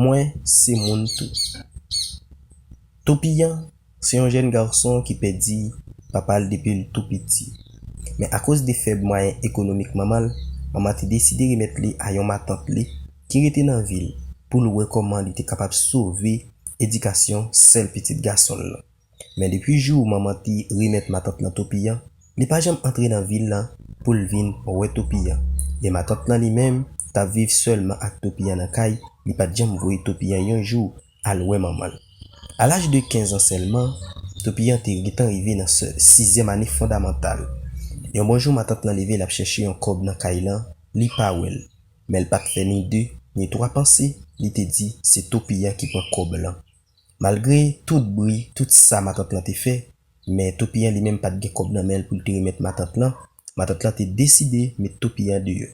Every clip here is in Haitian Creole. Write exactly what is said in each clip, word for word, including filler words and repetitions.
Mwen se moun tou. Topiyan se yon jèn gason ki pèdi papa l depi l tou piti. Men akoz de fèb mwayen ekonomik manman l, manman te deside remèt li a yon matant li ki rete nan vil pou l wè kòman li te kapab sove edikasyon sèl pitit gason l lan. Men depi jou manman te remèt matant lan Topiyan, li pa janm antre nan vil lan pou l vin wè Topiyan. E matant lan li menm t ap viv sèlman ak Topiyan nan kay, li pa t janm voye Topiyan yon jou al wè manman l. A laj de kenz an sèlman, Topiyan te gentan rive nan se- sizyèm ane fondamantal. Yon bon jou, matant lan leve, l ap chèche yon kòb nan kay lan, li pa wè l. Men l pa t fè ni de, ni twa panse, li te di se Topiyan ki pran kòb lan. Malgre tout bri, tout sa matant lan te fè, men Topiyan li menm pa t gen kòb nan men l pou l te remèt matant lan. Matant lan te deside met Topiyan deyò.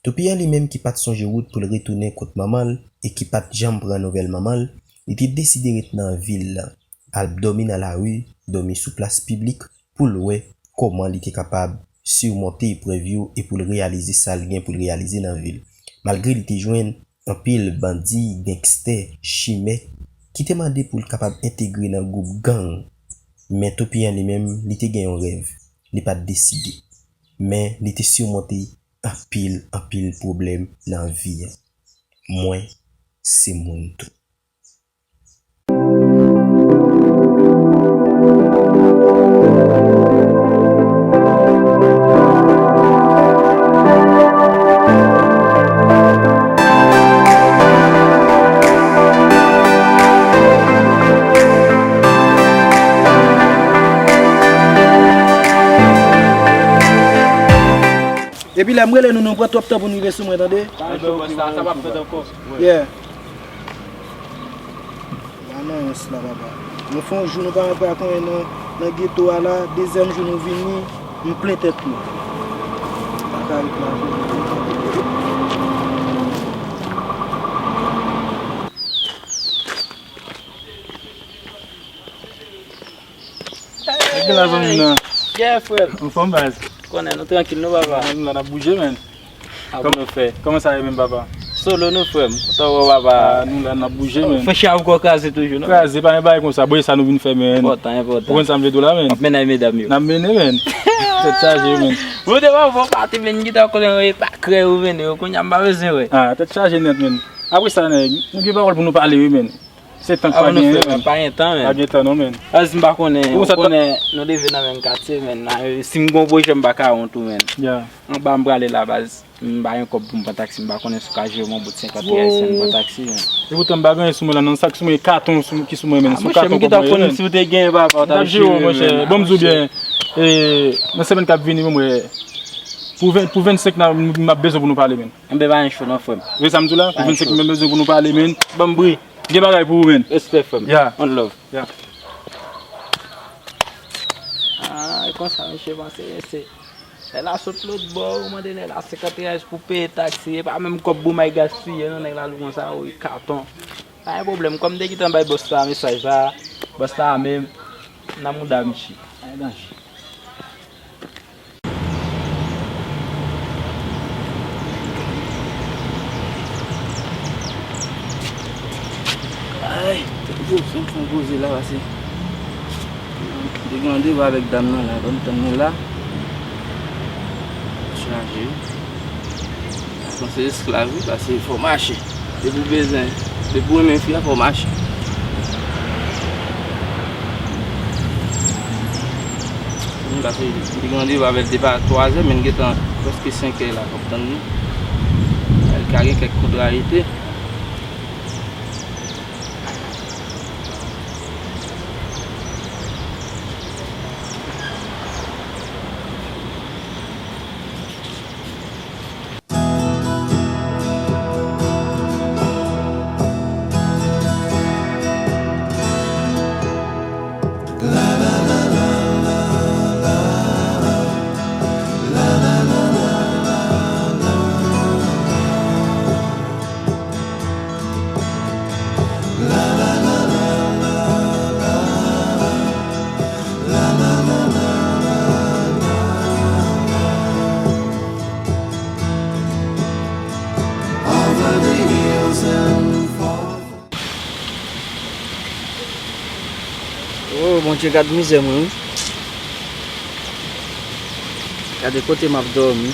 Topiyan li menm ki pa t sonje wout pou l retounen kot manman l e ki pa t janm pran nouvèl manman l, li te deside ret nan vil lan, al dòmi nan lari, dòmi sou plas piblik pou l wè kòman li te kapab simonte eprèv yo e pou l reyalize sa l gen pou l reyalize nan vi l. Malgre li te jwenn anpil bandi, gangstè, chimè ki te mande pou l kapab entegre nan gwoup gang. Men Topiyan li menm, li te gen yon rèv. Li pa t deside. Men li te simonte anpil, anpil pwoblèm nan vi an. Mwen se moun tou. Epi lè m rele nou, nou pran twòp tan pou n rive sou mwen, tande? Sa, sa p ap fèt ankò. Yeah. Anons la, papa. Nou fè yon jou nou pa rantre ak anyen nan, nan geto a la. Dezyèm jou nou vini, m plen tèt nou. Pa ka ret la. Gen la zanmi nan. Yeah, frè m. Anfòm, baz. Konnen nou trankil, nou, papa. Nou la, n ap bouje, men. Kòman nou fè? Kòman sa ye menm, papa? Solo nou, frè m. Kontan wè w, papa. Ah, nou la, n ap bouje, men. Fè chav kò kraze toujou, non? Kraze, pa gen bagay konsa. Bon, e sa nou vin fè, men. Enpòtan, enpòtan. Ou konn sa m vle di w la, men? W ap mennen medam yo. N ap mennen, men. Tèt chaje, men. Bon, te pa fò pati, men, gita kote yo pa krè ou, men, yo kounye a m pa bezwen wè. Ah, tèt chaje nèt, men. Apre sa, nèg, nou gen pawòl pou nou pale, wi, men. Se tan k pa genyen, men. Pa gen tan, men. Pa gen tan, non, men. Baz, m pa konnen, ou konnen, nou leve nan menm katye, men. Si m gon pwojè, m pa ka wont ou, men. Anba m prale la, baz. M pa gen kòb pou m pran taksi, m pa konnen si w ka jere m yon bout senkant ayisyen m pran taksi, men. E poutan m pa gen anyen sou mwen la, nan sak sou mwen, e katon ki sou mwen, men. Se yon katon kòb mwen ye, men. Monchè, m gentan konnen si w te genyen, papa, w t ap jere m, men. Bon, m di w byen, e, nan semèn k ap vini, mwen, mwen, pou ven, pou vennsenk, m ap bezwen pou nou pale, men. Enben, pa gen cho non, frè m. Ou wè sa m di w la? Pou vennsenk, mwen bezwen pou nou pale, men. Ban m bri. Gen bagay pou ou, men. Respè, frè m. Yeah. One love. Yeah. Ah, e konsa, mesye, panse, mesye. Nèg la sot lòt bò, ou mande nèg la senkant riyal pou peye taksi. E pa menm kòb boumay gaspiye, non, nèg la di konsa, wi, katon. Pa gen pwoblèm, kòm m te gentan bay bòs la mesaj la, bòs la menm, nan mouda misye. Pa gen danje. Ay, tèt gwo, fè m fè yon poze la, pase m te gen randevou avèk dam nan la, ban m tann li la. Chaje. Gason se esklav, wi, pase fò w mache. Depi w bezwen, depi w renmen fi a, fò w mache. Pase m te gen randevou avè l depi a twazè, men l gentan prèske senkè la k ap tann nou. Li ka gen kèk kontrarite. Oh, Bondye, gad mizè mwen, wi. Gade kote m ap dòmi.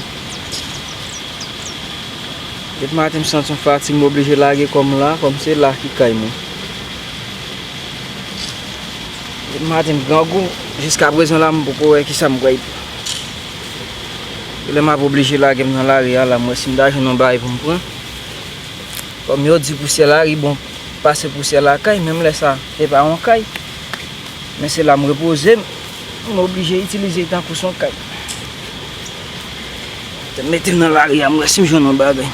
Depi maten m santi yon fatig, m oblije lage kò m la, kòm se la ki kay mwen. Depi maten m grangou, jiskaprezan la m poko wè kisa m pral pran. Lè m ap oblije lage m nan lari a la, m wè si m ta jwenn yon bagay pou m pran. Kòm yo di pousyè lari bon pase pousyè lakay, menm lè sa, se pa yon kay. Men se la m repoze m, m oblije itilize l tankou se yon kay. Mete m nan lari a, m wè si m jwenn yon bagay.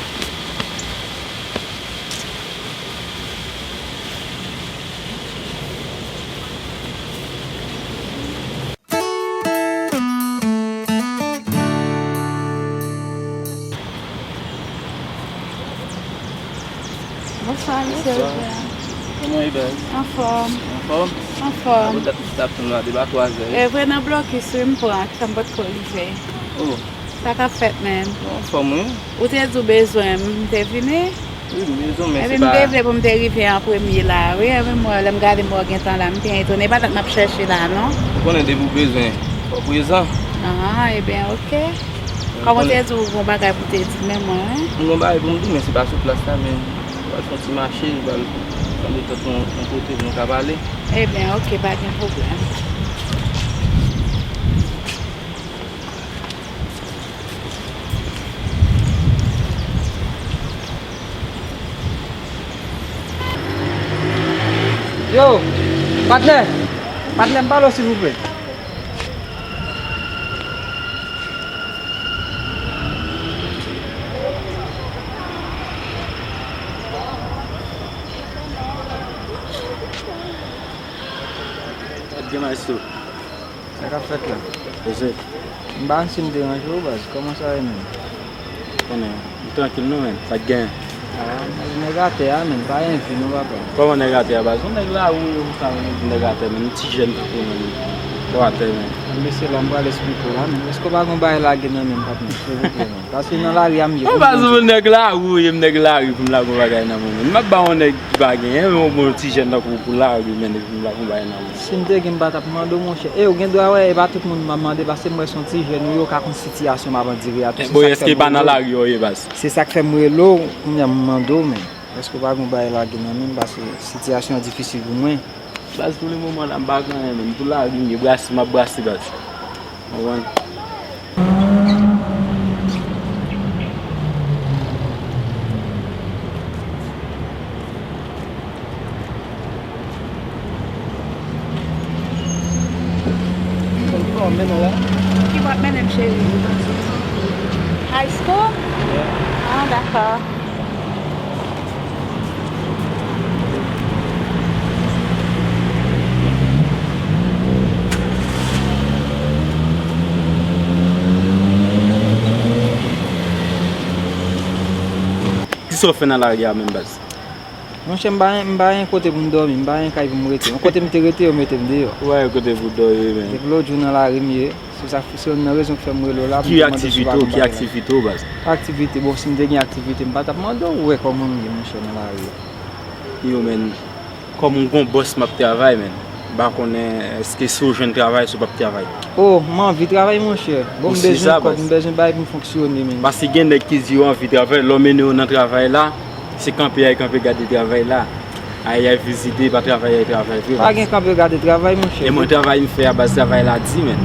Bonswa, mesye Bonswa. Ober. Kòman w ye, baz? Anfòm. Anfòm? Anfòm. Mwen t ap, t ap tann w la depi twazè. E vre, nan blokis, wi, m pran, sa m potko rive. Oh. Sa k ap fèt, menm? Mwen anfòm, wi. Ou te di w bezwen m, m te vini? Wi, m bezwen w, men se pa. Epi m te vle pou m te rive an premye la, wi. Epi mwen, lè m gade m wè w gentan la, m byen etone. E pa dat m ap chèche la, non. Ou konnen depi w bezwen, fò w prezan. Ah, ebyen, oke. Kòm ou te di w gon bagay pou w te di, men mwen, wi. M gon bagay pou m di, men se pa sou plas la, men m pral fè yon ti mache, m pral, m pral mete tèt mwen yon kote pou nou ka pale. Ebyen, oke, pa gen pwoblèm. Yo, patnè! Patnè, m pale w, silvouplè. Sa k gen, maestro? Sa k ap fèt la? Poze. M pa konn si m deranje w, baz. Kòman sa ye menm? Konnen, m trankil non, menm. Sa k gen? Ah, nèg atè a, menm. Pa gen vi non, papa. Kòman nèg atè a, baz? Yon nèg lari, ou sa, yon nèg atè, menm. Yon ti jèn tankou w, menm. Ou atè, menm. Mesye la, m pral esplike w la, menm. Èske w pa gen yon bagay lage nan men m, patnè? Silvouplè, menm. Paske nan lari a m ye. Ou pa sou nèg lari, ou ye m nèg lari pou m lage yon bagay nan men w. M ap ba yon nèg ki pa genyen, yon bon ti jèn tankou w pou lari, men pou m lage yon bagay nan men w. Si m te gen, m pa t ap mande w, monchè. E, ou gen dwa wè, e pa tout moun m ap mande, paske m wè se yon ti jèn, ou yo ka konn sitiyasyon m ap andire a tou. Bon, èske pa nan lari yo ye, baz? Se sa k fè m rele w, kounye a m mande w, men èske w pa gen yon bagay lage nan men m, paske sitiyasyon an difisil pou mwen. Baz, pou le moman la, m pa gen anyen, men m tou lari, m ye brase, m ap brase, baz. Konprann? Ki w ap mennen m, cheri? High school? Yeah. Ah, dakò. Kisa w fè nan lari a menm, baz? Monchè, m pa, m pa gen kote pou m dòmi, m pa gen kay pou m rete. Yon kote m te rete, yo mete m deyò. Ou pa gen kote pou w dòmi, men. Depi lòt jou nan lari m ye. Se sa, se youn nan rezon k fè m rele w la, pou m te mande w si w pa gen bagay la. Ki aktivite w, ki aktivite w, baz? Aktivite, bon, si m te gen aktivite, m pa t ap mande w, ou wè kòman m ye, monchè, nan lari a. Yo, men, kòm m gon bòs m ap travay, men. M pa konnen èske si w jwenn travay, si w p ap travay. Oh, m anvi travay, monchè. Bon, m bezwen kòb, m bezwen bagay pou m fonksyone, men. Paske gen nèg ki di yo anvi travay, lè w mennen yo nan travay la, se kanpe y al kanpe gade travay la. Ay, y al vizite, pa travay, y al travay vre. Pa gen kanpe gade travay, monchè. E mwen, travay m fè a, baz, travay la di, men.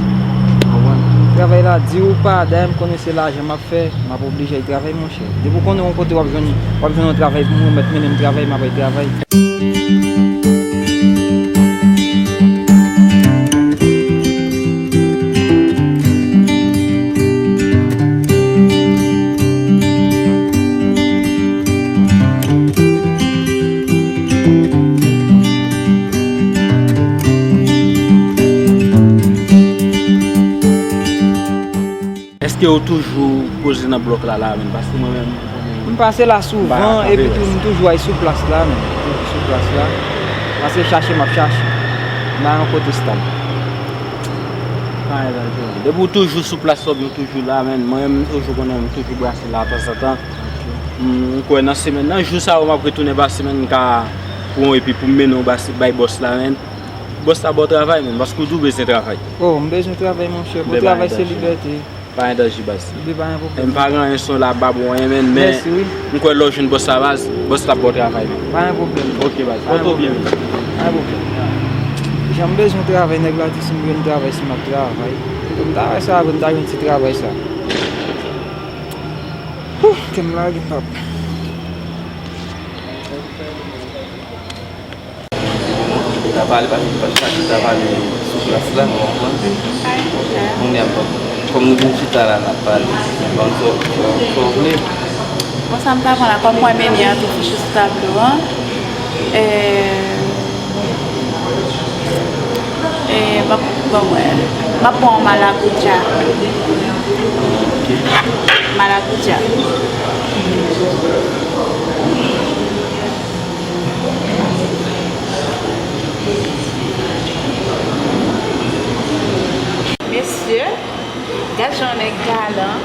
Travay la di ou pa, dayè m konnen se lajan m ap fè, m ap oblije al travay, monchè. Depi w konnen yon kote w ap jwenn, w ap jwenn yon travay pou mwen, ou mèt mennen m travay, m ap al travay. Èske ou toujou poze nan blòk la, la menm? Paske mwen menm, m konnen. M pase la souvan, epi tou m toujou al sou plas la, menm. Toujou sou plas la. Paske chache m ap chache. M pa yon kote estab. Depi w toujou sou plas la, oubyen w toujou la, menm. Mwen menm, m toujou konnen, m toujou brase la, tanzantan. M kwè nan semèn nan, jou sa yo, m ap retounen pa semèn, m ka pran w epi pou m mennen w bay bòs la, menm. Bòs la ba w travay, menm, paske w tou bezwen travay. Oh, m bezwen travay, monchè. Pou travay se libète. Pa gen danje, baz. Ebyen, pa gen pwoblèm. M pa gen anyen sou la, m pa ba w anyen, menm, men m kwè lè w jwenn bòs la, baz, bòs la ap ba w travay. Pa gen pwoblèm. Ok, baz. Pòte w byen, menm. Pa gen pwoblèm. Jan m bezwen travay, nèg la di si m jwenn travay, si m ap travay. M ta wè sa avè m ta jwenn ti travay sa. Kè m lage m pap. Ou ta pale, paske pa chak jou ta pale sou plas la, ou konprann? Kounye a, kòm nou vin chita la, n ap pale. Ban m sa w, sa w, sa w vle. Bon, sa m ta pran la, kòm mwen menye an tou fiche sou tablo an, e, e, m ap, bon, mwen, m ap pran yon malakuja. Malakuja. Mesye, gad jan yon nèg galan.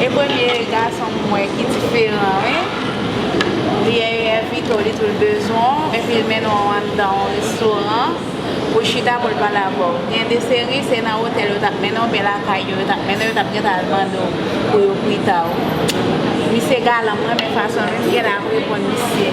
E premye gason m wè ki diferan, wi. Li envite w, li tou l bezwen w, epi l mennen w anndan yon restoran pou chita, pou l pale avè w. Gen de seri, se nan otèl yo t ap mennen w, oubyen lakay yo, yo t ap mennen w, yo t ap gentan al mande w pou yo pita w. Misye galan, m renmen fason l, menm gen lè ap reponn misye.